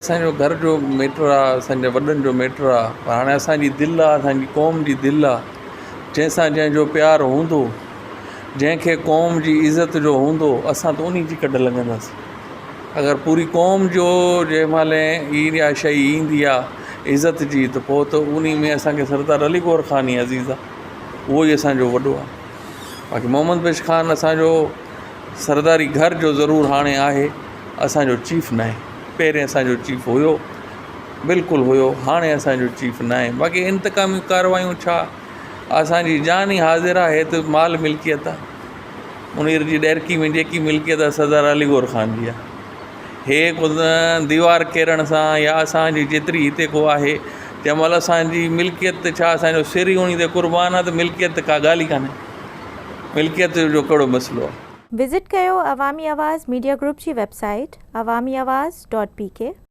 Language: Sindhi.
اسان جو گهر جو ميٽر آ، اسان جي وڏن جو ميٽر آ، پر هاڻي اسان جي دل آ، اسان جي قوم جي دل آ، جنهن سان جنهن جو پيار هوندو، جنهن کي قوم جي عزت جو هوندو، اسان ته انهي جي ڪڍ لڳنداسين. اگر پوري قوم جو جنهن مهل اها شيء ايندي آ عزت جي ته پوء ته انهي ۾ اسان کي سردار علي گوهر خان ئي عزيز آ، اهو ئي اسان جو وڏو آ. باقي محمد بخش خان اسان جو سرداري گهر جو ضرور هاڻي آهي، اسان جو چيف ناهي. پهرين اسان جو چيف هيو بلڪل هيو هاڻي اسان جو چيف ناهي باقي انتقامي ڪاروايون ڇا اسان جي جان ئي حاضر آهي ته مال ملڪيت آهي منير جي ڏهرڪي ۾ جيڪي ملڪيت آهي سردار علي گور خان جي آهي هي ڪو ديوار ڪيرڻ سان يا اسان جي جيتري هتي ڪو آهي جنهن مهل اسان جي ملڪيت ته ڇا اسان جو سر ئي انهي تي قربان آهي ته ملڪيت ته ڪا ڳالهه ئي ڪانهي ملڪيت جو ڪهڙو مسئلو آهي. وزٽ ڪيو عوامي آواز ميڊيا گروپ جي website Awami Awaz dot P K.